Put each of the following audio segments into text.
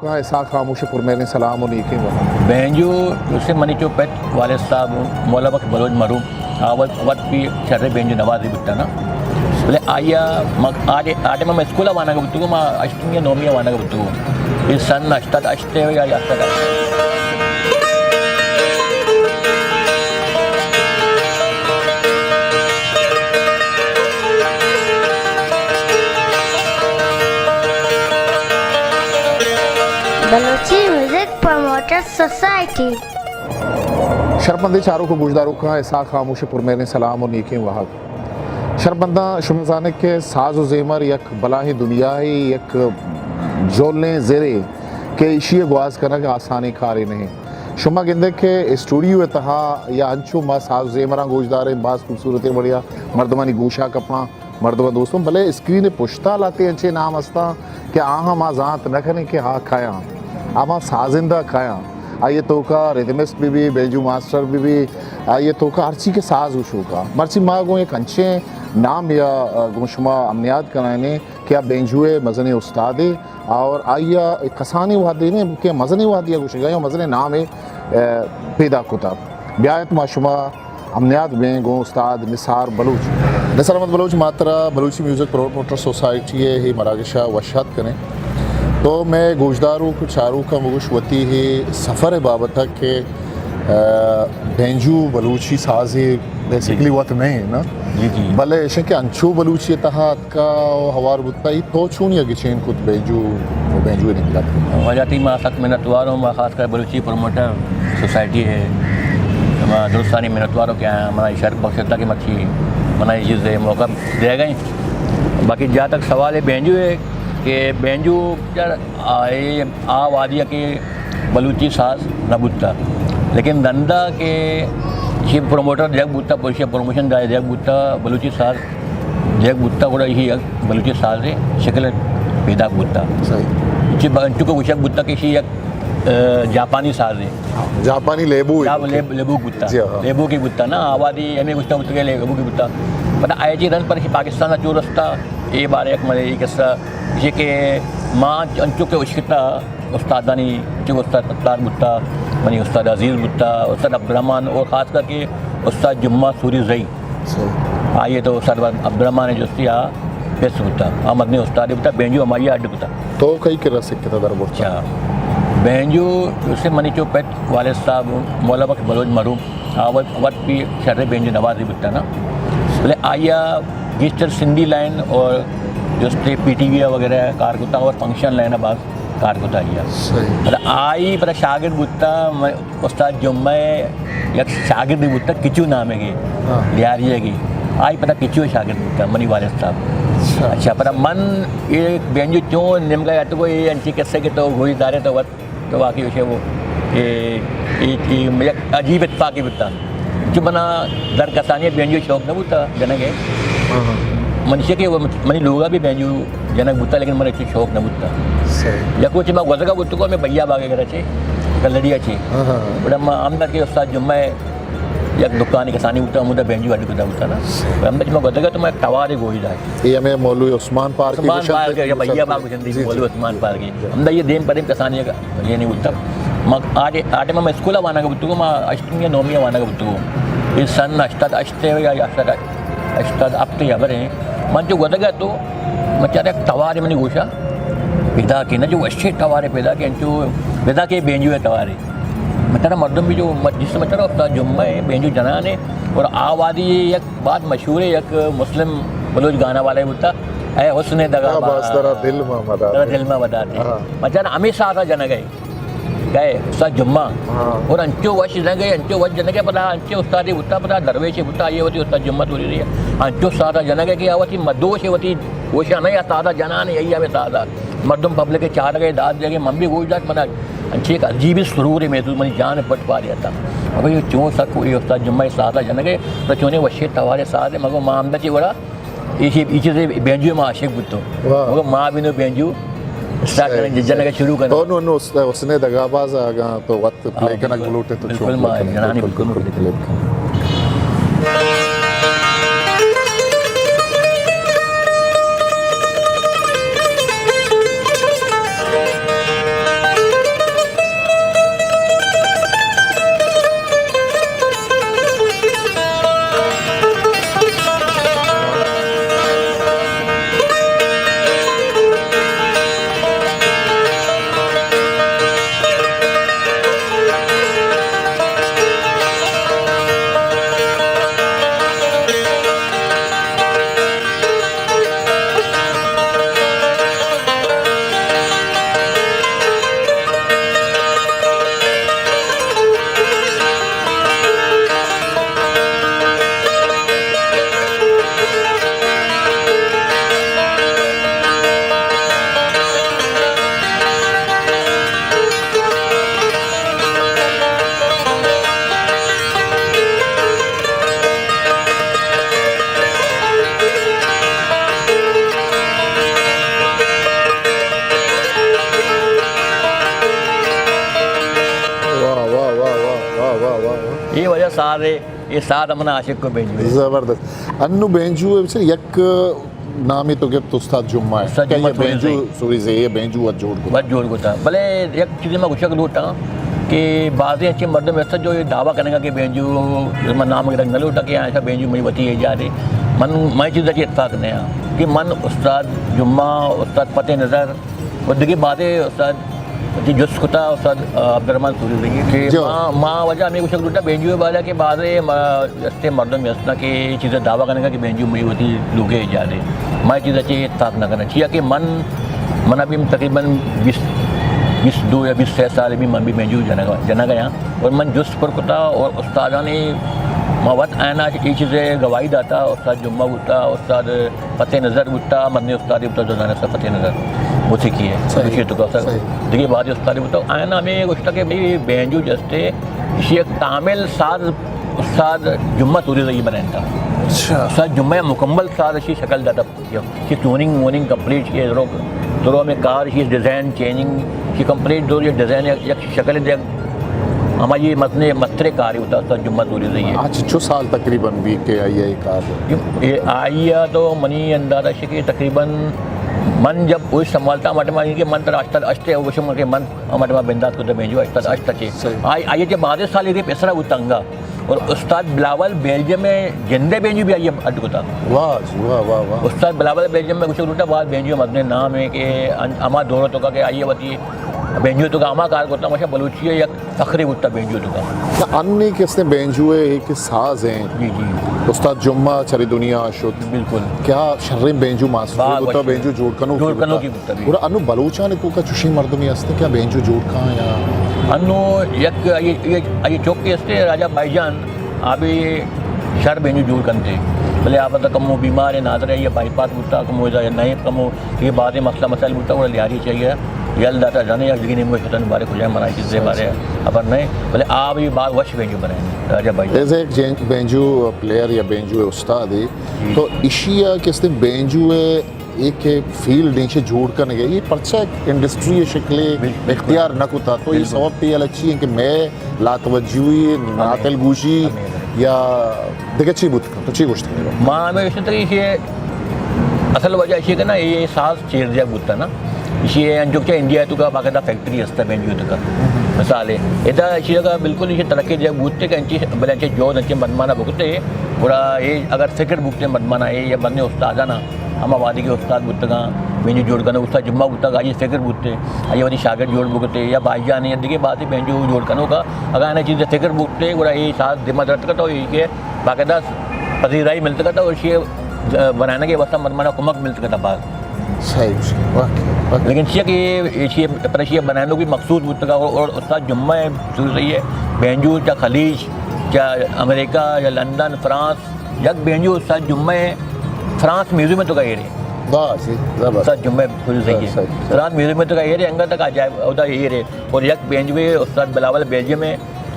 کاں اسحاق خاموش ءِ پرمہریں سلام و نیکیں واہگ۔ بینجو، جیسے منی چو پت والد صاحب مولا بخش بلوچ مرحوم، آ وت، وت بھی شریں بینجو نوازے بوتا نا۔ بلے آئی ءَ ما، آ ٹائم، آ ٹائم ءَ ما اسکول ءَ وانگ ءَ بوتگوں، ما ہشتمی یا نومی ءَ وانگ ءَ بوتگوں۔ اے سن ہشتاد ہشت ءَ یا ہشتاد ہشت۔ Balochi music promoter society. شرپمندیں چاروک و گوشداروکاں اسحاق خاموش ءِ پرمہریں سلام و نیکیں واہگ۔ شرپمنداں، شما زانے کہ ساز و زیمر یک بلاہیں دنیاہے، یک جولیں زرے کہ ایشی ءِ گواز کنگ آسانیں کارے نہ انت۔ شما گندے کہ اسٹوڈیو ءِ تہا یا انچو ما ساز و زیمراں گوشداریں، باز خوبصورتیں وڑیا مردمانی گوشا کپاں، مردماں دوستوں، بلے اسکرین ءِ پشتا لہتے انچیں نام استاں کہ آہاں ما زانت نہ کنیں کہ آ کئے آں، ہما سازندہ کئے آں۔ آئی ءِ توکا ردمسٹ بہ بی، بینجو ماسٹر بہ بی، آئی ءِ توکا ہرچی کہ ساز گوشوکا۔ مرچی ما گوں یک انچیں نام یا، آ، گوں شما ہمنیاد کنائینیں کہ آ بینجو ءِ مزنیں استادے اور آئی ءَ کسانیں وہدے نہ بلکہ مزنیں وہدے ءَ گوشگا یا مزنیں نامے، آ، پیدا کتا۔ بیایت ما شما ہمنیاد بیں گوں استاد نثار بلوچ۔ نثار احمد بلوچ، ما ترا بلوچی میوزک پروموٹر سوسائٹی ءِ اے مراگش ءَ وش آتک کنیں۔ تو مئے گوشداروک و چاروکاں بگوش وتی اے سفر ءِ بابت ءَ کہ، آ، بینجو بلوچی سازے بیسیکلی وت نہ ایں نا؟ جی، جی۔ بلے ایشیں کہ انچو بلوچی ءِ تہا اتکا و ہوار بوتا، ای تو چونیا گچین کت بینجو و بینجو ءِ نیمگا؟ واجہ تئی ما سک منتوار اوں، ما خاص کر بلوچی پروموٹر سوسائٹی ءِ ما درستانی منتوار اوں کہ آیاں منا اے شرف بخشتا کہ مرچی منا اے چیز ءِ موقع دیا گئے۔ باقی جہاں تک سوال ہے بینجو ہے کہ بینجو یار آئے آ وہدی ءَ کہ بلوچی ساز نہ بوتا، لیکن دندا کہ چی پروموٹر دیگ بوتا، پوشیا پروموشن دائے دیگ بوتا، بلوچی ساز دیگ بوتا، گڑا ایشی یک بلوچی ساز ءِ شکل پیداک بوتا۔ صحیح۔ چی با-، چونکہ گوشگ بوتا کہ ایشی یک، آ، جاپانی ساز ہے۔ جاپانی لیبو ہے۔ جاپ-، لیب-، لیبو بوتا۔ جی ہاں۔ لیبو کی بوتا نا، آوازی ہمیں گوشتا بوتا کہ لیبو کی بوتا۔ پدا آئے جی رند پر ایشی پاکستان ءَ چو رستا، اے بارے یک مزے اے قصہ، یہ کہ ما انچو کہ اشکتا، استادانی، چو استاد ستار بوتا، منی استاد عزیز بوتا، استاد عبدالرحمن اور خاص کر کے استاد جمعہ سوری زئی۔ صحیح۔ آئی ءَ تو استاد عبدالرحمن ءِ جستی آ پس بوتا، آ مزنیں استادے بوتا، بینجو ہمائی ءَ اڈ کتا۔ تو کئی کرا سکتا در برتا؟ اچھا۔ بینجو سے منی چو پت والد صاحب مولا بخش بلوچ مرحوم، آ وت، وت بھی شریں بینجو نوازے بوتا نا۔ بلے آئی ءَ گیشتر سندھی لائن اور جستے پی ٹی وی وغیرہ کار کتا اور فنکشن لائن ءَ باز کار کتا آئی ءَ۔ صحیح۔ پدا آئی پدا شاگرد بوتا، م-، استاد جمعہ ءِ یک شاگردے بوتا، کچو نامے گے، ہاں۔ لیاری ءِ گے۔ آئی پدا کچو ءِ شاگرد بوتا، منی والد صاحب۔ اچھا۔ اچھا، پدا من اے بینجو چون نیمگا اتکو، اے انچی قصہ کہ تو گوشدارے تو وت تو واقعی وشے وہ، اے، اے، اے یک عجیب اتفاقے بوتا۔ چو منا در کسانی بینجو شوق نہ بوتا جنگ ءِ۔ ہاں، ہاں۔ منشی کہ وہ منی لوگا بھی بینجو جنگ بوتا، لیکن منا چو شوق نہ بوتا۔ صحیح۔ یک روچے ما گوزگا بوتگو ہمیں بھیا باغ ءِ گھر چے، کلڑیا چے۔ ہاں، ہاں۔ گڑا ما ہمدا کہ استاد جمعہ ءِ یک دکانے کسانی بوتا، ہمودا بینجو اڈ کتا بوتا نا۔ صحیح۔ ہمدا کہ ما گوزگا تو ما یک توارے گوشی داشت۔ اے ہمیں مولوی عثمان پارک ءَ عثمان گوشنت، پارک ءَ، یا بھیا باغ گوشنت، جی، جی، مولوی عثمان پارک ءَ۔ جی۔ ہمدا یہ دیم پدیم کسانی یک یعنی بوتا۔ ما آ ٹائم ءَ اسکول ءَ وانگ بوتگو، ما ہشتمی یا نومی ءَ وانگ بوتگو۔ اے سن ہشتاد ہشت ءَ یا ہشتاد، ہشتاد ہفت ءِ ہبر ایں۔ من چو گوزگا تو من چارا یک توارے منی گوشا پیداکے، نہ چو وشیں توارے پیداکے، انچو پیداکے بینجو ءِ توارے۔ من چارا مردم بھی جو، جس من چارا استاد جمعہ ءِ بینجو جنان ءِ اور آ وہدی یک باز مشہور ءِ یک مسلم بلوچ گانا والے بوتا، اے حسن دغا باز، ترا دل ما مدار، ترا دل ما مدار۔ ہاں۔ من چارا ہمے سازا جنگ ءَ۔ کئے؟ استاد جمعہ۔ ہاں۔ اور انچو وش جنگ ءَ، انچو وش جنگ ءَ، پدا انچو استادے بوتا، پدا درویشے بوتا، آئی ءَ وتی استاد جمعہ توری رہی ہے۔ انچو سازا جنگ ءَ کہ آ وتی مدوش ءَ، وتی گوشا نہ یا سازا جنان ءَ، آئی ءَ ہمے سازا۔ مردم پبلک ءَ چارگ ءَ، داد دیگ ءَ، من بھی گوش داشت، منا انچیں یک عجیبیں سرورے محسوس، منی جان ءَ پٹ پارے اتاں۔ ابے یہ چون سک، یہ استاد جمعہ ءِ سازا جنگ ءَ، تو چونیں وشیں توارے ساز ءَ، مگو ما ہمدا چی گڑا ایشی، ایشی سے بینجو ما عاشق بوتو۔ واہ۔ مگو ما بینو بینجو اسٹارٹ کریں، جنگ ءَ شروع کریں۔ تو نو، نو اس-، حسن دغاباز اگاں تو وقت پلے کنگ بلوٹے تو بالکل، چون ما پلے کنگ؟ جنانی بالکل، بالکل، بالکل پلے کنگ۔ اے وجہ ساز اے، اے ساز من عاشق کو بینجو اے۔ زبردست۔ انو بینجو اے، بچار یک نامی تو گپت استاد جمعہ اے۔ استاد کہ جمعہ یہ سوری بینجو زئی۔ سوری زئی، یہ بینجو وت جوڑ کو۔ وت جوڑ کو تا۔ بلے یک چیزے ما گوشگ لوٹاں کہ بازیں اچے مردم ایسا جو یہ دعویٰ کرنے گا کہ بینجو، من نام گرگ نہ لوٹاں کہ ایسا بینجو مئی وتی ایجاد اے۔ من، میں چیز اچے اتفاق نہیں ہاں کہ من استاد جمعہ، استاد فتح نظر، و دگہ بازیں استاد وتی جست کتا، استاد، آ، عبدالرحمن سوری زئی کہ جو۔ ما، ما وجہ ہمے گوشگ لوٹاں بینجو ءِ بارہ کہ بازیں ما استیں مردم ہستاں کہ اے چیز ءِ دعویٰ کنگا کہ بینجو مئی وتی لوگ ءِ ایجاد اے۔ ما اے چیز ءَ چہ اتفاق نہ کناں، چیا کہ من، من ابھی تقریباً بیست، بیست دو یا بیست سہ سال بھی من بھی بینجو جنگ، جنگ ءَ آں اور من جست پر کتا اور استادانی ما وت آیانا اے چیز ءِ گواہی داتا، استاد جمعہ بوتا، استاد فتح نظر بوتا، مزنیں استادے بوتا، تو زانئے فتح نظر موسیقی ءِ، صحیح۔ گوشی تو کہ صحیح۔ دگہ بازیں استادے بوتا۔ آیانا ہمے گوشتا کہ بھئی بینجو جستے، ایشی یک کامل ساز استاد جمعہ سوری زئی بنائینتا۔ اچھا۔ استاد جمعہ مکمل ساز ایشی شکل داتا۔ ایشی ٹیوننگ ووننگ کمپلیٹ، ایشی درو، درو ہمے کار، ایشی ڈیزائن چینجنگ، ایشی کمپلیٹ درو، ایشی ڈیزائن یک، یک شکل دے، ہما یہ مزنیں مستریں کارے بوتا، استاد جمعہ سوری زئی ءِ۔ آ چنچو سال تقریباً بی کہ آئی ءَ اے کار؟ اے آئی ءَ تو منی اندازہ اش کہ تقریباً من جب ہوش سنبھالتا ہما ٹائم کہ من ترا ہشتاد ہشت ءَ ہوش من کہ من ہما ٹائم بندات کتا بینجو ہشتاد ہشت ءَ چہ۔ صحیح۔ آئی، آئی ءَ چہ بازیں سال اے پیسرا بوتا انگا۔ اور استاد بلاول بیلجیم ءِ جندے بینجو بھی آئی ءَ اڈ کتا۔ واہ جی، واہ، واہ، واہ۔ استاد بلاول بیلجیم ءَ گوشگ لوٹاں، باز بینجو مزنیں نام اے کہ ان-، ہما دور توکا کہ آئی ءَ وتی بینجو توکا ہما کار کرتا، ماشاء بلوچی ءِ یک فخرے بوتا بینجو توکا۔ نہ، انی کہ استیں بینجو ءِ ایک ساز ایں۔ جی، جی۔ استاد جمعہ چرے دنیا ءَ شت۔ بالکل۔ کیا شریں بینجو ماسٹر بوتا، بینجو جوڑ کنوکے جوڑ کنوکے بوتا۔ گڑا انو بلوچانی توکا چوشیں مردمے ہست کہ بینجو جوڑ کن یا؟ انو یک آئی، آئی، آئی چوکے ہست راجہ بھائی جان، آ بھی شر بینجو جوڑ کنتے۔ بلے آ پدا کمو بیمار اے، نادر اے، بائی پاس بوتا، کمو ادا نئے، کمو یہ بازیں مسئلہ مسائل بوتا، گڑا لیاری چاہیے۔ یل داتا جانے یا دگہ نیمگا شتن بارے کجا منا چیز دے بارے خبر نہیں۔ بلے آ بھی باز وش بینجو بنائیں راجہ بھائی جان۔ ایز اے بینجو پلیئر یا بینجو استاد اے، جی۔ تو ایشی ءَ کہ استیں بینجو ءِ ایک فیلڈ ایں چہ جوڑ کنگ ءَ، یہ پرچہ ایک انڈسٹری ءِ شکلے بالکل۔ اختیار نہ کتا، تو یہ بالکل۔ سبب پہ یہ چی ایں کہ مئے لاتوجہی، ناتل گوشی ہمیں۔ یا دگہ چی بوت کن؟ تو چی گوشت کن؟ ما ہمیں گوشت کہ یہ اصل وجہ ایشی کہ نا، یہ ساز چیر دیگ بوتا نا، ایشی انچو کہ انڈیا توکا باقاعدہ فیکٹری ہستا بینجو توکا۔ مثال ہے، ادا ایشی جگہ بالکل ایشی ترقی دیگ بوتے کہ انچی بلے انچی جو انچی مردمانا بکتے، گڑا یہ اگر فکر بکتے مردمانا یہ یا بندے استادانا، ہما وہدی کہ استاد بوتگاں، بینجو جوڑ کنوک استاد جمعہ بوتگ، آئی فکر بوتے، آئی وتی شاگرد جوڑ بوتے، یا بھائی جان یا دگہ بازیں بینجو جوڑ کنوکا، اگاں آیانا چیز فکر بوتے، گڑا اے ساز دیما درتکتا و ایشی کہ باقاعدہ پذیرائی ملتکتا و ایشی بنانے کے واسطہ مردمانا کمک ملتکتا باز۔ صحیح، واقعی، واقعی۔ لیکن چیا کہ ایشی پر ایشی بنانوک بھی مخصوص بوتگا اور، اور استاد جمعہ سوری زئی ءِ بینجو چا خلیج، چا امریکہ یا لندن، فرانس، یک بینجو استاد جمعہ ءِ فرانس میوزیم ءِ توکا ایرے۔ واہ، صحیح، زبر۔ استاد جمعہ سوری زئی ءِ۔ صحیح، صحیح۔ فرانس میوزیم ءِ توکا ایرے، انگت تک عجائب اودا ایرے۔ اور یک بینجو استاد بلاول بیلجیم ءِ،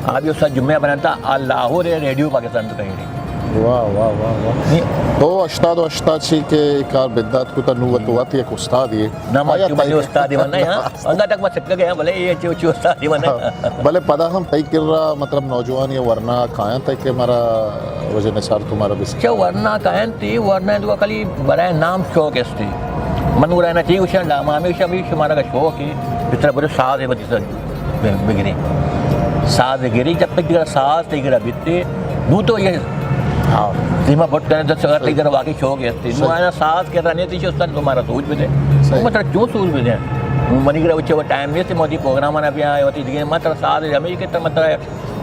آ بھی استاد جمعہ ءَ بناتا، آ لاہور ءِ ریڈیو پاکستان ءِ توکا ایرے۔ واہ، واہ، واہ، واہ۔ نی تو ہشتاد و ہشت ءَ چی کہ اے کار بندات کتا، نوں تو وت یک استادے۔ نہ، ما آیا چو منی تئی استادے من نہ، ہاں۔ انگا تک ما سکا گیا، بلے اے چو، چو استادے من نہ۔ ہاں، بلے پدا ہم تئی کرا، مطلب، نوجوان یا ورنا کایاں تئی کہ مارا وجہ نثار تو مارا بس۔ چو ورنا کایاں تی، ورنا تو خالی برائے نام شوق استی۔ من گڑا نہ چی گوشاں، لا، ما ہمیشہ بھی شمارا کا شوق ہے، بتر برے ساز ہے، بتی سر۔ بہ-، بگرے۔ ساز گری، جب تک تئی کرا ساز تئی کرا بیتے، نوں تو یہ ہاں۔ دیما بٹ کنے، دس اگر تئی کرا واقعی شوق ہے، نوں صحیح۔ آنا ساز کرا نہیں، تئی استاد تو مارا سوچ بدے۔ صحیح۔ مطلب جو سوچ بدے۔ منی کرا اچھے وہ ٹائم نہیں تھے، موتی پروگرام آنا بھی آئے ہوتی، لیکن مطلب ساز ہے، ہمیں یہ کہتا مطلب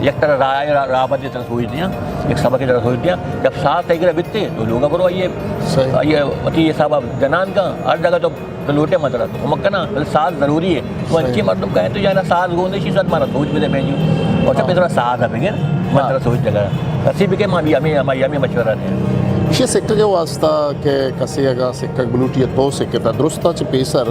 یک طرح راہ، راہ، راہ بدے طرح سوچ دیا، یک سبق کی طرح سوچ دیا۔ جب ساز تئی کرا بیتے، تو لوگا برو آئیے، صحیح۔ آئیے، وتی حساب جنان کا، ہر جگہ تو تو لوٹے من ترا کمک کناں، بلے ساز ضروری ہے۔ تو صحیح۔ انچیں مردم کہیں تو یا نا ساز گون دے، شی ساعت مارا سوچ بدے بینجو۔ اور سب ہاں۔ اتنا ساز ہے بغیر، من ہاں۔ ترا سوچ دے گا۔ کسی بھی کہ ما بھی ہمیں، ہماری ہمیں مشورہ دیں۔ ایشی سکگ ءِ واسطہ کہ کسے اگاں سکگ بلوٹی تو سکتا، درستا چہ پیسر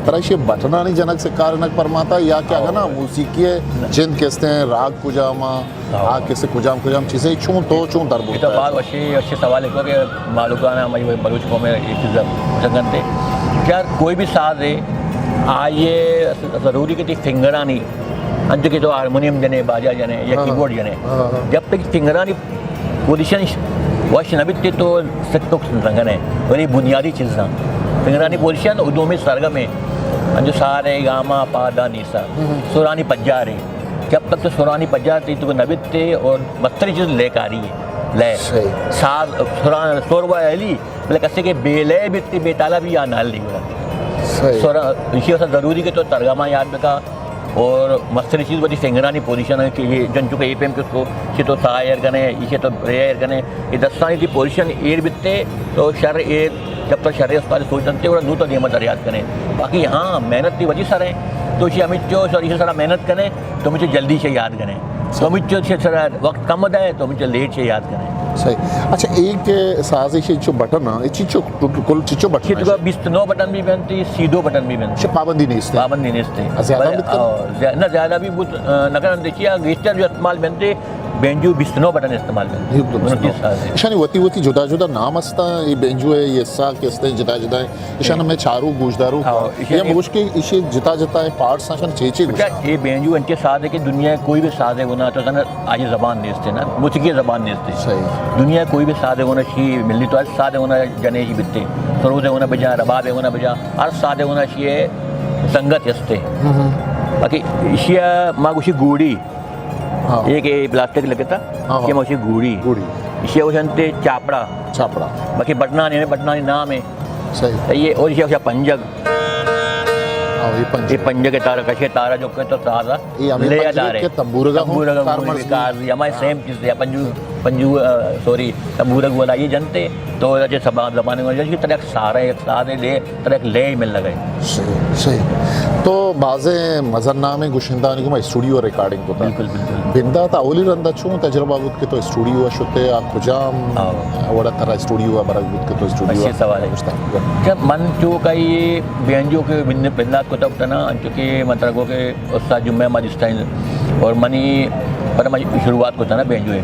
ترا ایشی بٹنانی جنگ سکارنگ پرماتا یا کہ اگاں نا ہاں۔ موسیقی ءِ جند کہ استیں راگ کجاما، ہاں۔ آ کسے کجام کجام چیزے چون تو چون در برتا؟ یہ تو بات وشی، وشی سوال ہے کہ مالوکانا ہماری بلوچ قوم میں یہ چیز جنگن تھے۔ یار کوئی بھی ساز ہے، آئیے ضروری کہ تئی فنگرانی انچو کہ تو ہارمونیم جنے، باجا جنے یا ہاں۔ کیبورڈ جنے۔ ہاں، ہاں۔ جب تک فنگرانی پوزیشن وش نہ بیتے تو سک نقص نہ کنے۔ ولی بنیادی چیزاں، فنگرانی ہاں۔ پوزیشن و دومی سرگم ہے۔ انچو سارے گاما پادا نیسا۔ ہاں۔ سرانی پجارے۔ جب تک تو سرانی پجار تئی تو نہ بیتے اور مستری چیز لے کاری ہے۔ لے۔ صحیح۔ ساز، سران، سور و اہلی، بلے کسے کہ بے لے بیتے، بے تالا بھی آ نال نہیں گڑا۔ صحیح۔ سر، ایشی واسطہ ضروری کہ تو ترگما یاد بکا اور مستری چیز وتی فنگرانی پوزیشن ہے کہ یہ جنچو کہ اے پیم کہ تو، ایشی تو سا ایر کنے، ایشی تو رے ایر کنے، یہ دستانی تئی پوزیشن ایر بیتے تو شر ایر، جب تک شر استاد سوچ دنتے اور نو تو دیما در یاد کنے۔ باقی ہاں، محنت تئی وتی سر ہے، تو ایشی ہمیچو سر، ایشی سرا محنت کنے، تو مجھے جلدی سے یاد کنے۔ تو ہمچو چہ سرا وقت کم دئے، تو ہمچو لیٹ چہ یاد کنے۔ صحیح۔ اچھا، ایک ساز ایشی چو بٹن، اے چیچو کل چیچو بٹن چی تو ہے؟ بیست نو بٹن بھی بنتے، سی دو بٹن بھی بنتے۔ چہ پابندی نیست ہے؟ پابندی نیست ہے۔ زیادہ بلے، بھی بنتے؟ آ، زیا-، نہ زیادہ بھی بہت، آ، نہ کرن دیکھیا، گیشتر جو استعمال بنتے، بینجو بیست نو بٹن استعمال بنتے۔ یہ تو بیست نو۔ انتیس ساز ہے۔ ایشانی وتی وتی جدا جدا نام ہستا، یہ بینجو ہے، یہ سا کہ ہستے جدا جدا ہے۔ ایشان ہمیں چارو گوشدارو ہاں، کا۔ ایشان یہ یہ موش کے ایشے جتا جتا ہے، پارٹس ہیں، ایشان چے چے اچھا، گوشدار۔ یہ بینجو انچے ساز ہے کہ دنیا کوئی بھی ساز ہے وہ نہ تو سن آج زبان نیست ہے نا، موسیقی زبان نیست ہے۔ صحیح۔ دنیا کوئی بھی ساز ہے وہ نہ شی ملی تو ہر ساز ہے وہ نہ جنے ہی بتے۔ سروز ہے وہ نہ بجا، رباب ہے وہ نہ بجا، ہر ساز ہے وہ نہ شی ہے سنگت است ہے۔ ہم ہم۔ باقی ایشیا ما گوشی گوڑی، ہاں۔ یہ کہ پلاسٹک لگتا، ہاں، ہاں۔ یہ ما گوشی گوڑی۔ گوڑی۔ ایشیا گوشنتے چاپڑا۔ چاپڑا۔ باقی بٹنانی ہے، بٹنانی نام ہے۔ صحیح۔ یہ اور یہ پنجگ۔ ہاں، یہ پنجگ۔ یہ پنجگ ہے، تارا کشے، تارا جو کہ تو تازہ یہ ہمیں لے پنجگ دارے۔ کے تمبورگا ہوں، تمبورگا ہوں، کارمرز بھی۔ کار بھی، ہمارے ہاں۔ سیم چیز ہے، پنجو، پنجو، آ، سوری، تمبورگ والا یہ جنتے، تو وجہ سے سبا زمانے میں جیسے طرح سارے ایک ساتھ لے، طرح لے ہی مل لگے۔ صحیح، صحیح۔ تو بعض مزن نام گشندہ نے کو اسٹوڈیو ریکارڈنگ کو تھا۔ بالکل، بالکل۔ بندات اولی رندا چون تجربہ بود کہ تو اسٹوڈیو شتے، آ کجام ہاں۔ وڑا ترا اسٹوڈیو برگ بود کہ تو اسٹوڈیو اچھی سوال ہے۔ گشتا؟ کہ من چو کا یہ بینجو کے بن-، بندات کو تب تھا نا، چونکہ من ترا کو کہ استاد جمعہ ما دیستا ہیں اور منی پر ما شروعات کو تھا نا بینجو ہے۔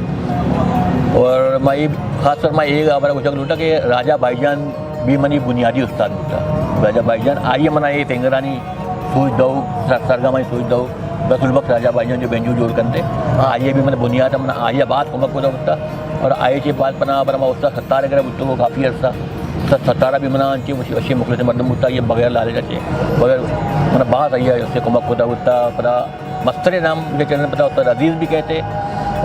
اور ما یہ خاص طور ما یہ خبر گوشگ لوٹا کہ راجہ بھائی جان بھی منی بنیادی استاد بوتا۔ راجہ بھائی جان آئیے منا یہ فنگرانی سوچ دو، سر-، سرگمانی سوچ دو، رسول بخش راجہ بھائی جان جو بینجو جوڑ کرتے، ہاں۔ آئیے بھی من بنیاد من آئیے بات کمک کو بوتا۔ اور آئیے چے بعد پنا پر ما استاد ستارے کرا بوتو وہ کافی عرصہ۔ استاد ستارہ بھی منا انچے وشی، وشی مخلص مردم بوتا، یہ بغیر لالچ اچے۔ بغیر من باز آئیے اس سے کمک کو بوتا، پدا مسترے نام کے چینل پتا استاد عزیز بھی کہتے۔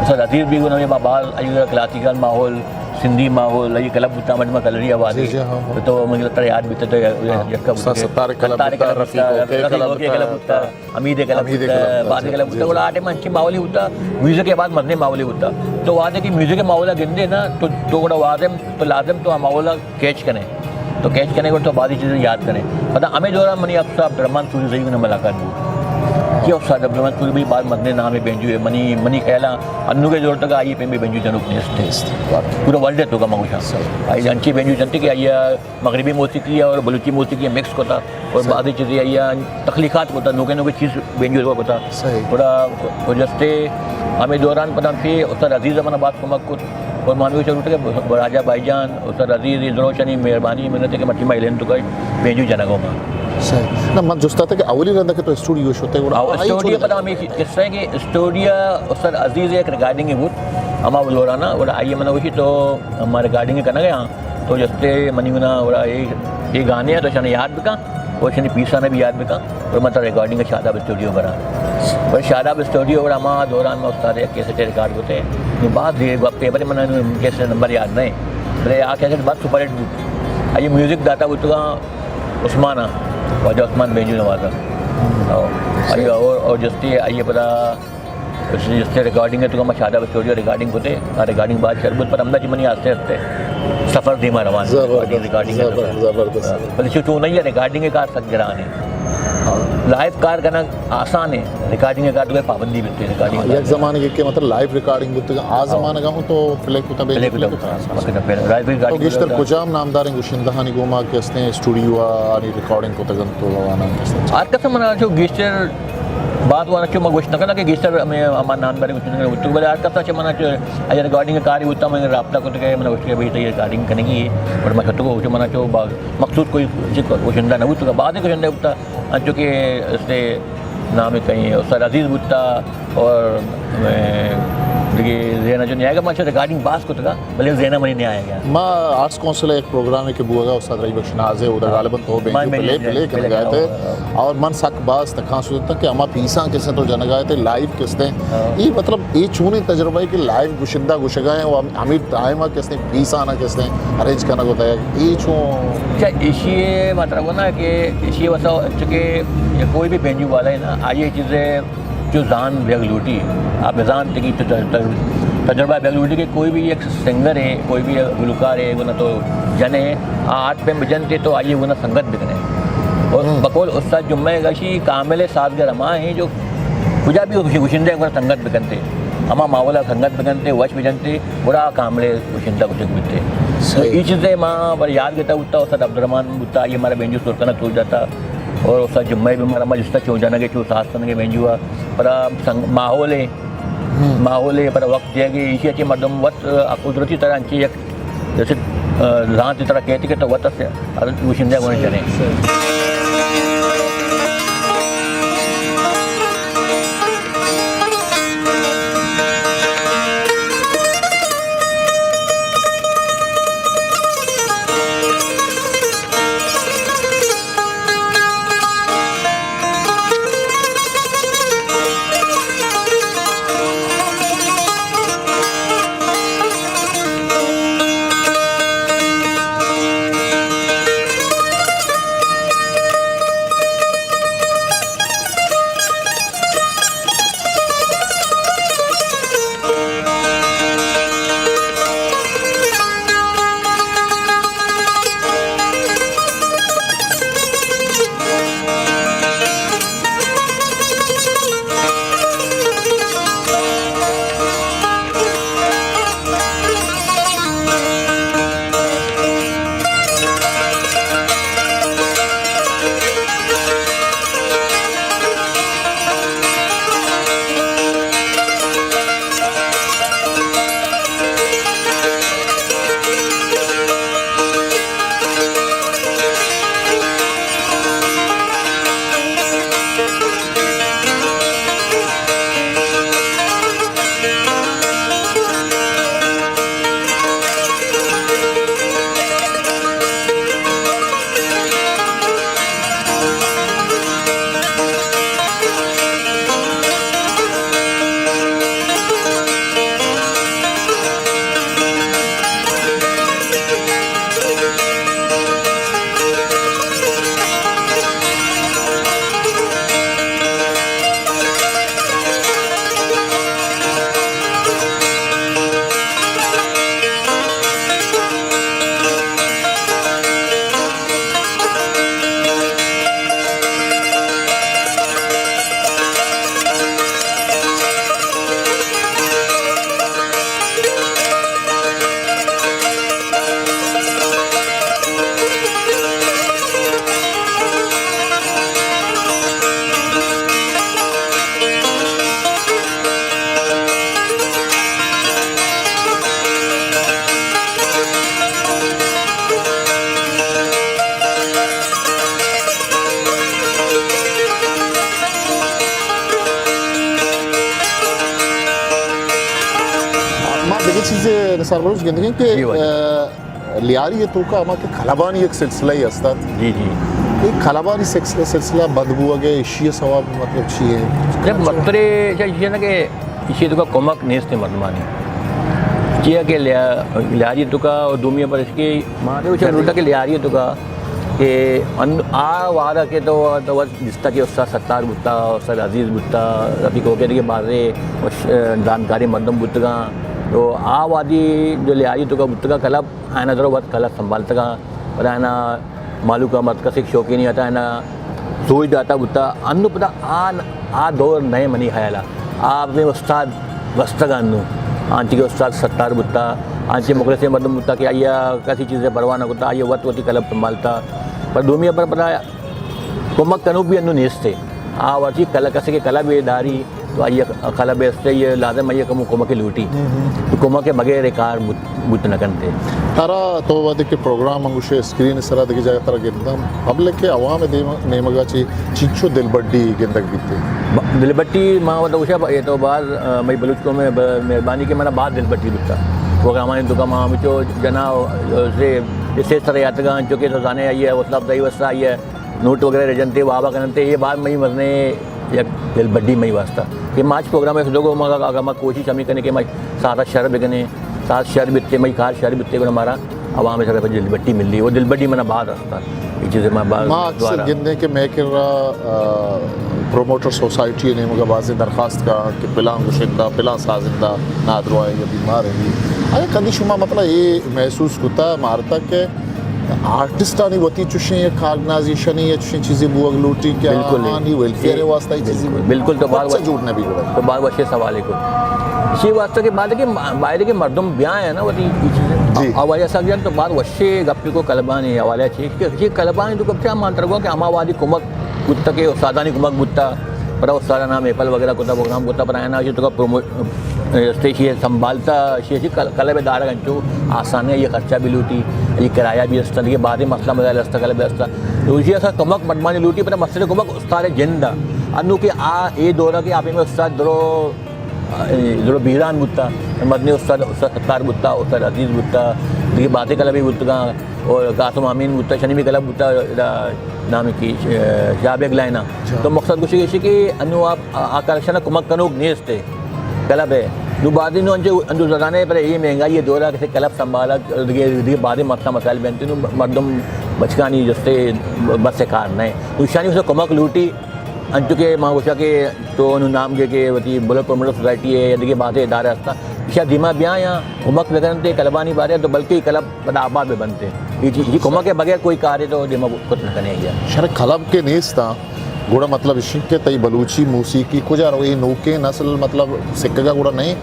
استاد عزیز بھی گنا میں باز آئیے کلاسیکل ماحول، سندھی ماحول، یہ کلب بوتا مجمع کلری آبادی۔ جی، جی، ہاں، ہاں۔ تو مجھے لگتا ہے یاد بھی تو ہاں، جگہ استاد ستار کلب ستار بوتا، کلب رفیق بوتا، اوکے رفیق کلب اوکے بوتا، کلب بوتا، حمید کلب حمید بوتا، کلب بوتا، بازی کلب بوتا، جی، جی۔ گڑا آٹے من انچی ماحولی بوتا، میوزک کے بعد مزنے ماحولی بوتا۔ تو وعدے کی میوزک کے ماحولا گندے نا، تو، تو گڑا وعدے تو لازم تو ہم ماحولا کیچ کنے۔ تو کیچ کنے گڑا تو بازی چیزیں یاد کنے۔ پدا ہمیں دوران منی استاد عبدالرحمن سوری زئی نے ملاقات بو۔ کہ استاد عبدالرحمن سوری بھی بعد مزنے نام ہے بینجو ہے، منی، منی خیالا انو کے دور تک آئیے پہ بھی بینجو جنوک نیست ہے۔ نیست۔ پورا ورلڈ ہے تو کا مگوشا۔ صحیح۔ آئی انچی بینجو جنتے کہ آئیے مغربی موسیقی اور بلوچی موسیقی مکس کو تھا۔ اور صحیح۔ بعضی چیزیں آئی تخلیقات کو تھا، نوکے نوکے چیز بینجو کو تھا۔ صحیح۔ تھوڑا، اور جستے ہمیں دوران پدا پہ استاد عزیز من بات کمک کو اور مانوی چلو کہ راجہ بھائی جان، استاد عزیز، یہ دروشنی مہربانی منت ہے کہ مرچی ما ایلن تو کا بینجو جنگو ما۔ صحیح۔ نہ، من جستا تھا کہ اولی رندا کہ تو اسٹوڈیو شتے گڑا اور آئی اسٹوڈیو چھوڑی پدا ہمیں قصہ ہے کہ اسٹوڈیو استاد عزیز ایک ریکارڈنگ ہے بوت، ہما وہ دورانا، اور آئیے من وشی تو ہما ریکارڈنگ کرنا گیا۔ تو جستے منی گنا اور اے، اے گانے ہیں تو شانے یاد بکا اور شانے پیسانا بھی یاد بکا اور مطلب ریکارڈنگ شاداب اسٹوڈیو برا۔ اور شاداب اسٹوڈیو اور ہما دوران میں استاد ایک کیسٹ ریکارڈ ہوتے ہیں۔ یہ بات دیر گپ کے بارے من کیسٹ نمبر یاد نہیں۔ بلے آ کیسٹ بات سپر ہٹ بوت۔ آئیے میوزک داتا بوتگا عثمانہ، واجہ عثمان بینجو نوازا۔ اور، اور، اور جستے آئیے پدا اس نے جستے ریکارڈنگ ہے تو ہم شاداب اسٹوڈیو ریکارڈنگ ہوتے، آ ریکارڈنگ بعد شربت پر ہمدا جی منی آستے آستے سفر دیما روان ہے، زبردست، ریکارڈنگ ہے تو زبر-، زبردست۔ ہاں، بلے چو تو نہیں ہے، ریکارڈنگ کار سک گران ہے۔ ہاں۔ لائیو کار کرنا آسان ہے، ریکارڈنگ کار تو پابندی ملتی ہے، ریکارڈنگ ہاں، کار یک زمانے کے، کہ مطلب لائیو ریکارڈنگ بوتگا، آ ہاں۔ زمانگا ہوں تو پلے کوتا، پلے کوتا، پلے کوتا۔ وقت پہ لائیو ریکارڈنگ تو گیشتر ہوتا۔ کجام نامداریں گشندہانی گوما کہ ہستیں اسٹوڈیو آنی ریکارڈنگ کتگ انت تو آناں کسا؟ ہر کس منا چو گیشتر بات وانا چو ما گوشت نہ کناں کہ گیشتر ہمیں ہما نامداریں گشندہ ہوتگ، بلے ہر کس چہ منا چو اگر ریکارڈنگ کاری ہوتا، میں رابطہ کتگ کہ منا گوشت کہ بھئی تئی ریکارڈنگ کنگی ہے، پر ما شتگو چو منا چو با-، مخصوص کوئی گشندہ نہ ہوتگ، بعد گشندہ ہوتا، انچو کہ استے نام کہیں استاد عزیز بوتا اور، اے، دگہ ذہن جو نیائے گا، ما چہ ریکارڈنگ باز کتگا، بلے ذہن منی نیائے گا۔ ما آرٹس کونسل ءِ یک پروگرامے کہ بوگا استاد رئی بخش ناز ءِ، اودا ہاں۔ غالباً تو بینجو پلے، پلے، پلے کنگا ات۔ اور من سک باز تکانسر جتا کہ ہما پیساں کسے تو جنگا ات، لائیو کسے۔ ہاں۔ اے مطلب، اے چونیں تجربہ ہے کہ لائیو گشندہ گشگا ہیں، وہ ہمیں ٹائم کسے پیساں نہ کسے ارینج کرنا ہوتا ہے۔ اے چون؟ اچھا، ایشی مطلب نا کہ ایشی واسطہ چونکہ کوئی بھی بینجو والا ہے نا، آئیے چیزیں جو زان بیگ لوٹی، آپ زان تکی تو تج-، تج-، تجربہ بیگ لوٹی کہ کوئی بھی ایک سنگر ہے، کوئی بھی گلوکار ہے، وہ نہ تو جنے آرٹ پہ بجنتے تو آئیے وہ نہ سنگت بکنے۔ اور ہم۔ بقول استاد جمعہ گشی کامل سازگر ہما ہیں جو کجا بھی گش-، گشندے اگر سنگت بکنتے، ہما ماحول سنگت بکنتے، وش بجنتے، گڑا کامل گشندہ گشک بیتے۔ صحیح۔ تو یہ چیزیں ماں پر یاد گتا ہوتا، استاد عبدالرحمن بوتا، یہ ہمارا بینجو سرکنا تو جاتا۔ اور استاد جمعہ بھی ہمارا مجلس چو جنگ چو ساز سنگ میں جو پر سنگ ماحول ہے، ہم۔ ماحول ہے پر وقت دیا گے ایشی اچھے مردم وقت، آ، قدرتی طرح انچے یک جیسے، آ، زانت طرح کہتے کہ تو وقت سے ارے گوشندہ گونے چلیں۔ ما دگہ چیزے نثار بلوچ گندگیں کہ، جی واجہ۔ آ، لیاری ءِ توکا ہما کہ کلبانی یک سلسلہ ئے استات۔ جی، جی۔ اے کلبانی سلسلہ، سلسلہ بند بوگ ءِ ایشی ءِ سوب مطلب چی ہے؟ جب مطلب ایشی ہے نا کہ ایشی ءِ توکا کمک نیست مردمانی۔ چیا کہ لیا-، لیاری ءِ توکا اور دومی پر اس کی مارے اچھا لوٹا کہ لیاری ءِ توکا کہ ان-، آ وارا کہ تو، تو جستا کہ استاد ستار بوتا، استاد عزیز بوتا، رفیق ہو کے دیگہ بازے، دانکاری مردم بوتگاں۔ تو آ وادی جو لیاری ءِ توکا بوتگاں کلب، آیانا درو وت کلب سنبھالتگاں، پدا آیانا مالوکا مرد کسے شوقینی آتا، آیانا سوج داتا بوتا۔ انو پدا آ، آ دور نئے منی خیالا۔ آ بے استاد گوستگاں انو۔ آنچی کہ استاد ستار بوتا، آنچی مخلص مردم بوتا کہ آیا کسی چیزے پرواہ نہ کتا، آیا وت وتی کلب سنبھالتا۔ پر دومی پر پدا کمک کنوک بھی انو نیستے۔ آ وتی کلب، کسے کہ کلب داری، تو آئی کلب است، یہ لازم آئی کمو کمک لوٹی۔ ہم، ہم۔ تو کمک بغیر کار بوت، بوت نہ کنتے۔ ترا تو وہدے کہ پروگرام انگوشے اسکرین سرا دگہ جاگہ ترا گنداں، پبلک ء عوام ء دیم، نیمگا چی چنچو دلبڈی گندگ بیتے؟ ب-، دلبڈی ما وت گوشاں، اے تو باز، آ، مئی بلوچ قوم ء ب-، مہربانی کہ منا باز دلبڈی بوتا۔ پروگرامانی توکا ما ہمچو جنا، آ، سے اسٹیج سرا یاتگاں، چونکہ تو زانے آئی ء حوصلہ افزائی واسطہ آئی ء نوٹ وغیرہ رجنتے، وابا کننتے، یہ باز مئی مزنے یک دلبڈی مئی واسطہ کہ ما اچ پروگرام ء سدوگو ما اگاں ما کوشش ہمیں کنے کہ ما ساتھ شر بکنے، ساتھ شر بیتے، مئی کار شر بیتے، گڑا مارا عوام ء سرا دلبڈی ملی، وہ دلبڈی منا باز ہستا۔ یہ چیز ما باز ما اکثر دوارا گندیں کہ مئے کرا، آ، پروموٹر سوسائٹی ء نیمگا بازیں درخواست کا کہ پلاں گشندہ، پلاں سازندہ نادرواہ یا بیمار ہے۔ آیا کدی شما مطلب یہ محسوس کتا مارتا کہ آرٹسٹانی وتی چوشیں یک آرگنائزیشنے یا چوشیں چیزے بوگ لوٹی کہ بالکل۔ آہانی ویلفیئر ء واسطہ یہ چیزے بالکل، بالکل، تو باز پرچہ جوڑ نہ بی گڑا؟ تو باز وشیں سوالے کو۔ اسی واسطہ کہ بعد کہ ما-، باید کہ مردم بیاں نا وتی یہ چیزیں۔ جی۔ آ وجہ سک جان تو باز وشیں گپی کو کلبانی حوالے چی کہ، کہ کلبانی تو کب چا مان ترگو کہ ہما وادی کمک بوتا کہ استادانی کمک بوتا، پر استادانا محفل وغیرہ کتا، پروگرام کتا، پر آیانا چی تو کا پرومو-، استے شی سنبھالتا، شی، شی کل-، کلب ء دارگ انچو آسان ہے، یہ خرچہ بھی لوٹی، یہ کرایہ بھی استا، یہ بعد مسئلہ مسائل استا، کلب استا۔ تو اسی اسا کمک مردمانی لوٹی، پر مسئلہ کمک استاد جند۔ انو کہ آ، اے دورہ کہ آپ میں استاد درو، اے، درو بیران بوتا، مدنی استاد، استاد ستار بوتا، استاد عزیز بوتا، یہ باتیں کلبی بوتگا، اور قاسم امین بوتا، شنی بھی کلب بوتا، ادا نام کی، اے، شاہ بیگ لائنا۔ تو مقصد گوشی گشی کہ انو آپ آ، آ کارشان ء کمک کنوک نیست ء کلب ء۔ نوں بازیں نوں انچو، انچو زرانے پر اے مہنگائی ء دور ء کسے کلب سنبھالگ دگہ، دگہ بازیں مسئلہ مسائل بنت، نوں مردم بچکانی جستے بس ء کار نہ۔ نوں ایشانی واسطہ کمک لوٹی، انچو کہ ما گوشا کہ تو انوں نام گے کہ وتی بلوچ پروموٹر سوسائٹی ء یا دگہ بازیں ادارہ ہستا، ایشاں دیما بیاں یا کمک بکننت کلبانی بارے تو بلکہ کلب پدا آباد بہ بنت۔ یہ چیز، یہ کمک ء بغیر کوئی کارے تو دیما کت نہ کنے یا۔ شر کلب کے نیست گڑا مطلب اش کہ تئی بلوچی موسیقی کجا رو؟ اے نوکیں نسل مطلب سکگا گڑا نہیں،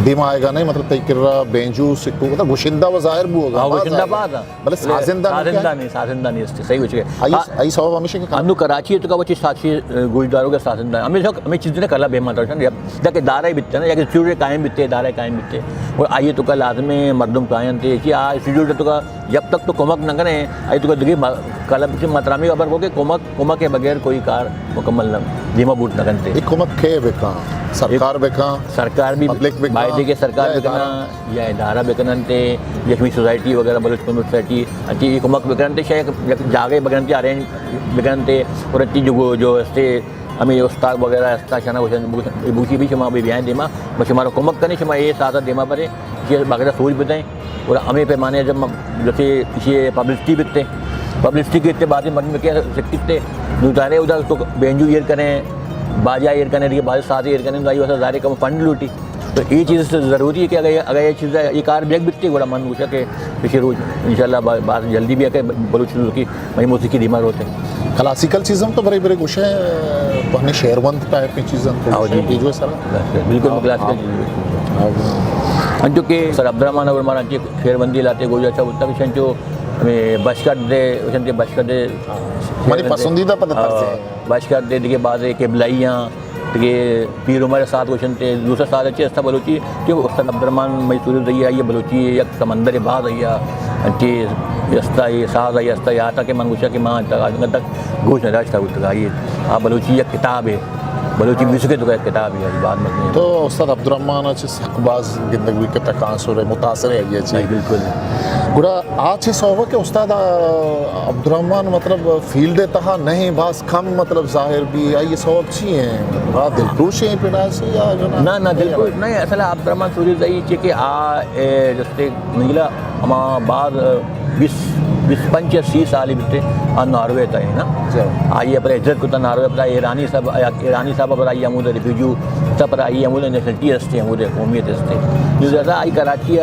دیما آئیگا نہیں، مطلب تئی کرا بینجو سکو، مطلب گشندہ و ظاہر بوگا، ہاں، باز گشندہ آئیگا۔ باز ہاں۔ بلے بلے سازندہ نوکیں؟ سازندہ نہیں، سازندہ نہیں است، صحیح گوشے۔ آئی، آئی سبب ہمیشہ کہ انو کراچی تو کا وچی ساتھی، اے، گوشدارو کے سازندہ۔ ہمیں سب، ہمیں چیز نے کلا بے مطلب ہے، جب تک ادارہ بیتے نا، یا کہ اسٹوڈیو قائم بیتے، ادارہ قائم بیتے، اور آئیے تو کا لازم ہے مردم کائن تے کہ آ اسٹوڈیو تو کا جب تک تو کمک نہ کریں، اے تو دگہ م-، کلب سے مترامی خبر کو کہ کمک، کمک کے بغیر کوئی کار مکمل نہ، دیما بوٹ نہ کنتے۔ اے کمک کے بکاں؟ سرکار بکاں؟ سرکار بھی پبلک بکاں؟ بایدے کہ سرکار یا بکنا، ادارہ؟ یا ادارہ بکننتے، زخمی سوسائٹی وغیرہ، بلوچ کمیونٹی سوسائٹی، اچھی یہ کمک بکننتے، شاید یک جاگے بکننتے، ارینج بکننتے، اور اچھی جو، جو استے ہمیں استاد وغیرہ استا شنا گوشن، بوشی بھی شما بھی بیائیں دیما، بس شما رو کمک کریں، شما یہ ساتھ دیما برے، یہ بغیر سوچ بتائیں۔ اور ہمیں پیمانے جب ہم جیسے یہ پبلسٹی بکتے، پبلسٹی کے اتنے باتیں من میں کیا سکتے، نو ظاہر ہے ادھر تو بینجو ایر کریں، باجا ایر کریں، دیگه باجا ساز ایر کریں، تو آئی واسطہ ظاہر ہے کم فنڈ لوٹی۔ تو یہ چیز ضروری ہے کہ اگر، اگر یہ چیز، یہ کار بیگ بکتے، گڑا من گوشا کہ پچھے روز انشاءاللہ با-، بات جلدی بھی ہے کہ بلوچ کی مئی موسیقی دیما روتے۔ کلاسیکل چیزاں تو برے برے گوشے، تو ہمیں شعر بند ٹائپ کی چیزاں تو ہاں، گوشے، جی، جی۔ جو سر۔ بالکل، ہاں، کلاسیکل ہاں۔ چیز۔ ہاں۔ انچو کہ سر عبدالرحمن اور ہمارا انچو شعر بندی لاتے گوجا اچھا ہوتا کہ انچو ہمیں بشکر دے، انچو بشکر دے۔ ہاں۔ ہماری پسندیدہ پد طرز ہے۔ بشکر دے دیگه بعد قبلائیاں، دیگه پیر عمر سعد گوشنتے، دوسرا ساز اچھے استا بلوچی، کہ استاد عبدالرحمن مئی سوری زئی آئی بلوچی یک سمندر باز آئی، کہ استا یہ ساز آئی استا یا تا کہ من گوشا کہ ماں تک آج تک گوش نہ داشتا ہوتا آئی۔ آ بلوچی یک کتاب ہے، بلوچی میوزک تو کا یک کتاب ہے، آئی بات مزنی ہے۔ تو استاد عبدالرحمن اچھے سک باز گندگ بھی کہ تکانسر ہے، متاثر ہے یہ چیز۔ جی، بالکل۔ گڑا آ چہ سوب کہ استاد، آ، عبدالرحمن مطلب فیلڈ تہا نہیں، باز کم مطلب ظاہر بھی، آئی سوب چی ہیں؟ آ دلپروش ہیں پڑا سے یا جو نا؟ نہ، نہ، دلپروش نہیں، اصل عبدالرحمن سوری زئی چی کہ آ، اے، جستے نیلا ہما بعد، بیس، بیس پنچ یا سی سال بیتے، آ ناروے تا ہے نا۔ جی۔ آئی پر ہجرت کتا ناروے پر، ایرانی صاحب، ایرانی صاحب پر آئی ہمود ریفیوجی، تب پر آئی ہمود نیشنلٹی ہستے، ہمود قومیت ہستے۔ جو زیادہ آئی کراچی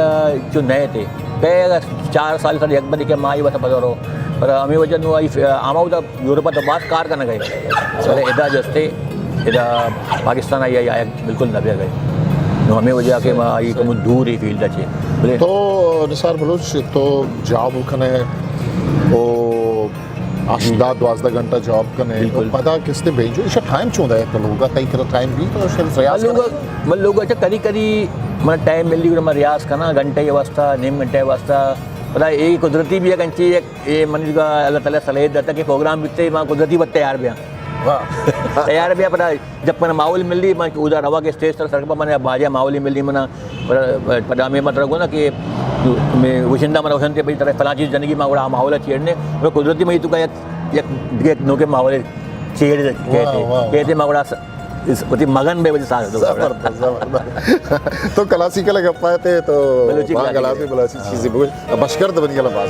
جو نئے تھے، کئے اگاں چار سال سر یک بری کہ مائی واسطہ پدرو، پر ہمیں وجہ نو آئی ف-، آما ادا یورپ تو باز کار کرنا گئے، بلے ادا جستے، ادا پاکستان آئی، آئی، آئی بالکل نہ بیا گئے۔ نو ہمیں وجہ کہ ما آئی کم دور ہی فیلڈ اچھے۔ بلے تو نثار بلوچ تو جاب کنے، او ہشت، دہ، دوازدہ گھنٹہ جاب کنے۔ بالکل۔ پدا کستے بھیجو، ایشا ٹائم چون ہے تو لوگا تئی کرا ٹائم بھی تو شاید ریاض من لوگا، کرے۔ من لوگا اچھا کدی کدی من ٹائم ملی، من ریاض کنا گھنٹہ یہ واسطہ، نیم گھنٹہ یہ واسطہ، پدا اے قدرتی بھی یک انچیں یک، اے منی دیگا اللہ تعالیٰ صلاحیت داتا کہ پروگرام بیتے، ما قدرتی وت تیار بیاں۔ واہ۔ تیار بیاں، پدا جب من ماحول ملی، من اودا روا کہ اسٹیج سر سر من باجا ماحول ملی منا، پدا، پدا میں مطلب گونا کہ میں وشندہ من وشنتے بھئی ترا فلاں چیز جنگی، ما گڑا ماحول چیڑنے، اور قدرتی میں تو کا یک، یک، یک نوکے ماحول چیڑ واہ، کہتے، واہ، واہ۔ کہتے ما گڑا س-، اس وتی مگن بے وجہ ساز دو۔ زبردست، زبردست۔ تو کلاسیکل گپا تے تو بلوچی بانگ کلاسیکل۔ کلاسیکل، بلوچی ہاں۔ چیزیں بگوش۔ بشکر تو بنی کلا باز۔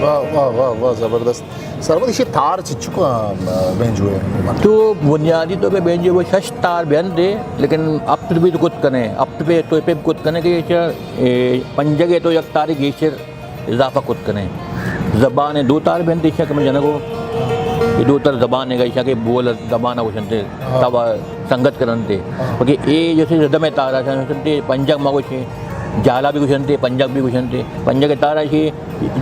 واہ، واہ، واہ، واہ، زبردست۔ سرپد ایشی تار چچکو، آ، بینجو ہے؟ تو بنیادی طور پہ بینجو وہ شش تار بیندے، لیکن اپت بھی تو کت کنے، اپت پہ تو پہ کت کنے کہ ایشی، اے، پنجگے تو یک تاری گیشر اضافہ کت کنے۔ زبان دو تار بیندے، ایشی کہ میں جنگو، یہ دو تر زبان ہے، ایشی کہ بول زبان گوشنتے، ہاں۔ توا سنگت کرنتے۔ ہاں۔ کہ اے جیسے ردم تارا گوشنتے، پنجگ ما گوشے، جالا بھی گوشنتے، پنجگ بھی گوشنتے۔ پنجگ تارا شی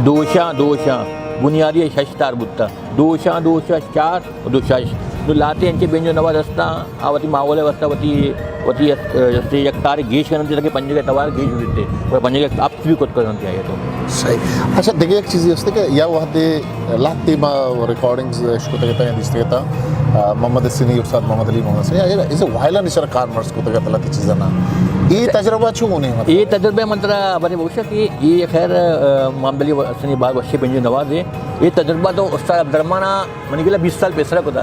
دوشاں، دوشاں، بنیادی شش تار بوتا۔ دوشاں، دوشاں چار، دوشاں نوں لہتے انچیں بینجو نواز ہستاں، آ وتی ماحول ءِ واستہ وتی، وتی است، است یک تارے گیش کننت تاکہ پنجگ ءِ توار گیش بیت، اور پنجگ ءَ اپس بھی کت کننت آئی ءَ تو۔ صحیح۔ اچھا، دگہ یک چیزے است کہ یا وہدے لہتے ما ریکارڈنگز اشکتگ ات یا دیستگ ات، آ، محمد حسینی، استاد محمد علی محمد حسینی، یا ایز اے وائلن سرا کار مرز کتگ ات لہتے چیزاں نا۔ اے تجربہ چون اے مطلب؟ اے تجربہ من ترا بارے بوشا کہ اے خیر، آ، محمد علی حسینی باز وشیں بینجو نوازے۔ اے تجربہ تو استاد عبدالرحمن منی گلا بیست سال پیسرا کتا۔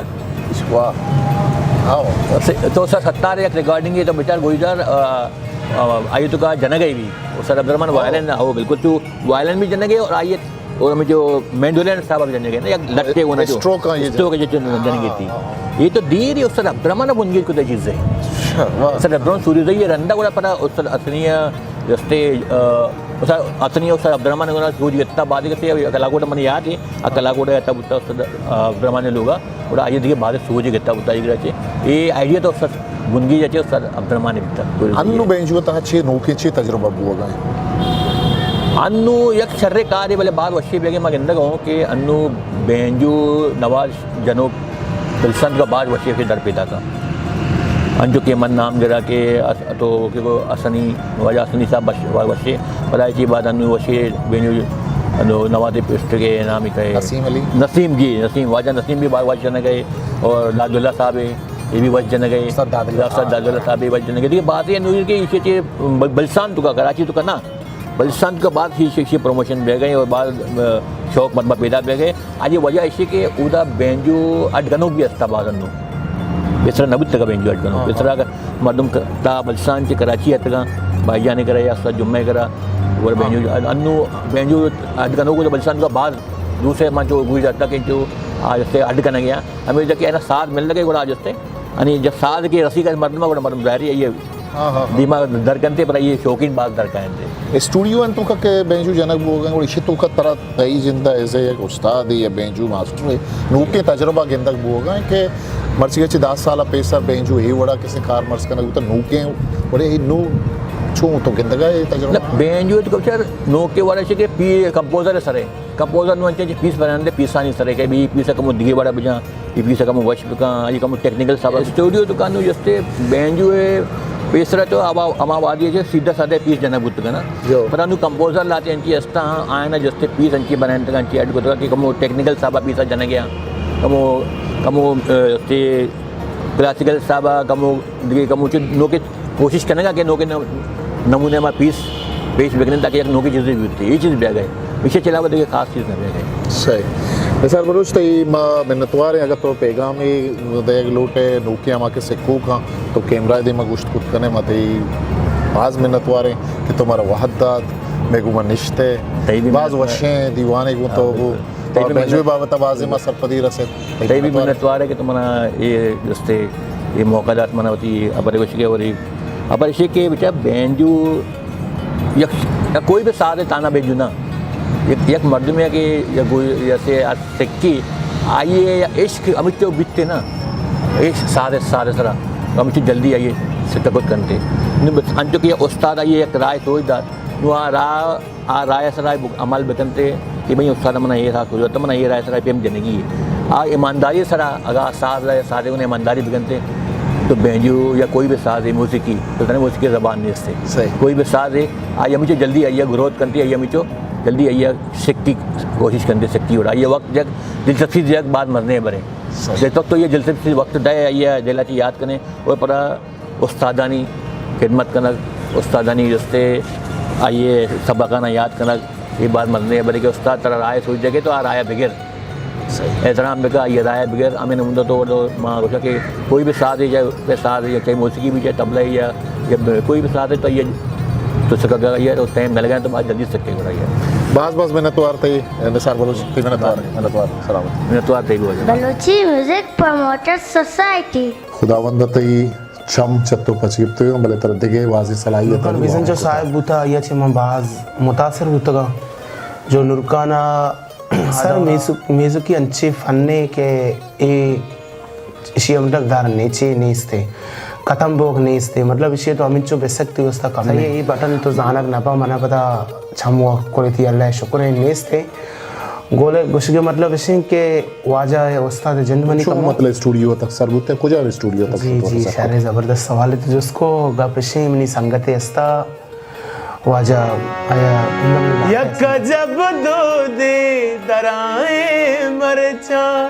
واہ۔ ہاں۔ سے-، تو سر ستار یک ریکارڈنگ ہے تو بچار گوشدار، آ، آ، آئی تو کا جنگ ہے بھی۔ وہ سر عبدالرحمن ہاں۔ وائلن، وہ بالکل تو وائلن بھی جنگ ہے اور آئی اور ہمیں جو مینڈولین صاحب بھی جنگ ہے نا، یک لٹے ہونا جو اسٹروک کا یہ اسٹروک جو جنگ ہاں، تھی۔ ہاں، ہاں۔ یہ تو دیر ہی استاد عبدالرحمن بنگیج کو چیز ہے۔ اچھا، واہ۔ استاد عبدالرحمن سوری یہ رندا گڑا پدا استاد اصلی جستے، آ، استاد اصلی استاد عبدالرحمن گڑا سوج گتا بعد کے سے کلاگوٹ من یاد ہے۔ آ کلاگوٹ ءَ تب استاد، آ، عبدالرحمن ءِ لوگ ءَ، گڑا آئی ءَ دگہ باز سوج گتا بوتا اے گڑا چے۔ اے آئیڈیا تو استاد بنگیج ءَ چے استاد عبدالرحمن ءَ بیتا۔ انو بینجو ءِ تہا چے نوکیں چے تجربہ بوگا ایں؟ انو یک شریں کارے بلے باز وشیں بیگے ما گندگ اوں کہ انو بینجو نواز جنوک بلسنت کا باز وشیں وشیں در پیدا کا۔ انچو کہ من نام گرا کہ اس-، تو کہ وہ حسنی، واجہ حسنی صاحب بش-، وا-، وشے، پدا چی بعد انو وشے، بینو، انو نوادے پسٹ کے نام ہی کہے۔ نسیم علی۔ نسیم جی، نسیم، واجہ نسیم بھی باز وش جنگ ہے، اور داداللہ صاحب ہے، یہ بھی وش جنگ ہے۔ استاد داداللہ۔ استاد داداللہ صاحب بھی وش جنگ ہے۔ دیکھیے بات یہ نہیں کہ اسے چیز بل-، بلسان تو کا، کراچی تو کا نا، بلوچستان کا بعد ہی شی، شی پروموشن بہ گئے اور بعد، آ، شوق مردم پیدا بہ گئے۔ آج یہ وجہ ایشی کہ اودا بینجو اڈ کنوک بھی ہستا بعد انو۔ پیسرا نہ بوتگا بینجو اڈ کنوک۔ ہاں، پیسرا ہاں۔ مردم ک-، تا بلوچستان چہ کراچی اتگا، بھائی جانے کرا یا استاد جمعہ کرا، اور ہاں۔ بینجو اڈ، انو بینجو اڈ کنوک تو بلوچستان کا بعد دوسرے من جو گوئی جاتا کہ جو آج سے اڈ کنگیا۔ ہمیں جا کہ اینا ساتھ مل لگے گڑا آج سے۔ یعنی جب ساز کے رسی کا مردم، گڑا مردم ظاہری ہے یہ ہاں، ہاں، ہاں۔ دیما در کنتے، پر یہ شوقین باز در کنتے۔ اسٹوڈیو ان تو کہ بینجو جنگ بوگا، گڑا ایشی تو کا ترا تئی جندا ایز اے یک استاد یا بینجو ماسٹر ہے، نوکیں تجربہ گندگ بوگا کہ مرچی چہ دس سال پیسر بینجو اے وڑا کسے کار مرز کنگ بوتا، نوکیں وڑے نو چون تو گندگا اے تجربہ؟ نہ، بینجو تو کچر نوکیں وڑا چہ کہ پی کمپوزر سرے، کمپوزر نو انچے پیس بناندے، پیسانی سرے کہ بھی پیس کمو دیگے وڑا بجا۔ یہ پیسا کمو وش بکن، یہ کمو ٹیکنیکل سبب۔ اسٹوڈیو تو کانو جستے بینجو ہے، پیسرا تو ہما، ہما وادی ہے جو سیدھا سادہ پیس جنگ بوت کنا۔ جو۔ پر انو کمپوزر لاتے انچی استا، آئینا جستے پیس انچی بنائیں تک انچی ایڈ کو کہ کمو ٹیکنیکل سبب پیسا جنگ گیا۔ کمو، کمو، اے، تے کلاسیکل سبب، کمو دیگه کمو چو نوکے کوشش کنگا کہ نوکے نم-، نمونے ما پیس پیش بکنیں تاکہ یک نوکیں چیزے بیت۔ یہ چیز بیا گئے۔ اسے چہ علاوہ دیگه خاص چیز نہ بیا گئے۔ صحیح۔ نثار بلوچ تئی ما منتوار ہیں، اگر تو پیغامی دیگ لوٹے، نوکیں ہما کہ سکوک ہاں، تو کیمرہ دیما گوشت کت کنے، ما تئی باز منتوار ہیں کہ تو مارا وہد دات، میں گوما نشتے، تئی بھی باز منتوار۔ وشیں دیوانے گوں تو ہاں، بو۔ بالکل۔ تئی اور بھی بینجو منت-، بابت بازیں ما سرپدی رسیت۔ تئی بھی منتوار۔ منتوار ہے کہ تو منا یہ دستے، یہ موقع دات منا وتی ابر وشی کے اور یہ ابر شی کے بچا بینجو یک، یا کوئی بھی ساز ہے تانا بینجو نا۔ یک، یک مردم ہے کہ یا کوئی جیسے آج سکی آئیے یا عشق امیتو بیتے نا۔ عشق ساز، ساز سرا امیتو جلدی آئیے سکت کنتے۔ نو بس انچو کہ استاد آئیے یک رائے سوچ دات۔ نو آ راہ آ رائے سرا بک-، عمل بکنتے کہ بھئی استاد منا یہ ساز سوچ دات، منا یہ رائے سرا پیم جنگی ہے۔ آ ایمانداری سرا اگا ساز رائے سازے گوں ایمانداری بکنتے تو بینجو یا کوئی بھی ساز ہے موسیقی، تو تنے موسیقی زبان نہیں استے۔ صحیح۔ کوئی بھی ساز ہے، آئی ہمیچو جلدی آئی گروتھ کنتے، آئی ہمیچو جلدی آئی سکتی کوشش کنتے، سکتی اڑا۔ یہ وقت جگ دلچسپی جگ بات مرنے برے۔ صحیح۔ جس وقت تو یہ دلچسپی وقت دے، آئی دل چی یاد کنے، وہ پرا استادانی خدمت کنگ، استادانی جستے آئیے سبقانا یاد کنگ، یہ بات مزنے، بلکہ استاد ترا رائے سوچ دے کہ تو آ رائے بگر۔ صحیح۔ احترام بکا، یہ رائے بگر، ہمیں نمودہ تو، تو ما گوشا کہ کوئی بھی ساز ہے، چاہے ساز ہے، چاہے موسیقی بھی، چاہے طبلہ ہے یا، یا کوئی بھی ساز ہے تو یہ تو سکا گا، یہ تو ٹائم نہ لگا تو بات جلدی سکے گا یہ۔ باز باز منتوار تئی نثار بلوچ، تئی منتوار، منتوار، سلامت۔ منتوار تئی بھی ہو جائے۔ Balochi music promoter society. خداوند تئی چم چہ تو پچ گپتگ انت، بلے ترا دگہ بازیں صلاحیت نورخان بیزنجو صاحب بوتا، آئی ء چہ من باز متاثر بوتگاں۔ جو نورخان ء سر میزو-، میزوکی انچیں فنے کہ اے اشی ء مطلب در نیچے نیستے، ختم بوگ نیستے، مطلب اشی ء تو ہمینچو بسکتی واسطہ کم صحیح ہے، اے بٹن تو زانگ نہ پا، منا پدا چم و کلیتی اللہ شکر ہے نیستے۔ گولے گوشگے مطلب اشیں کہ واجہ ءِ استاد جند منی چون کمو۔ مطلب اسٹوڈیو تک سر بوتے، کجا اسٹوڈیو تک جی، سر بوتے جی، سر؟ شر زبردست سوال تو جست کو، گپ اشیں منی سنگتے استا واجہ آیا یک عجب دودے درائیں مرچاں،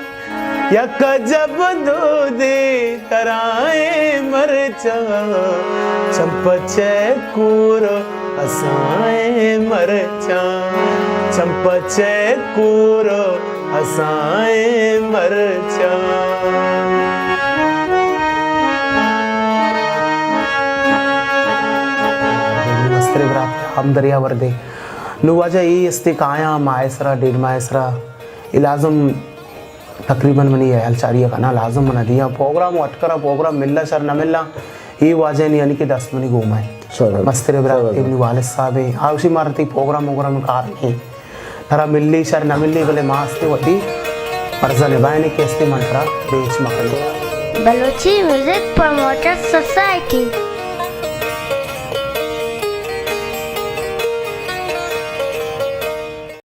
یک عجب دودے درائیں مرچاں، چمپچے کور ہسائیں مرچاں، چمپچے کور ہسائیں مرچاں۔ مسترے برات ہم دریا وردے۔ نو واجہ اے استے کایاں ماہ سرا، ڈیڑھ ماہ سرا، اے لازم تقریباً منی ہیال چاری ءَ کناں، لازم منا دیاں۔ پروگرام ءُ اٹکراں، پروگرام ملا شر نہ ملا، اے واجہ نی یعنی کہ دست منی گوما ایں۔ سر۔ مسترے برات سر۔ اے منی والد صاحب ایں۔ آ گوشی مارا تئی پروگرام وگرام کار نہیں۔ ترا ملی شر نہ ملی، بلے ما استے وتی فرض نبھائنے کہ استے من ترا بیچ مکنی۔ Balochi music promoter society.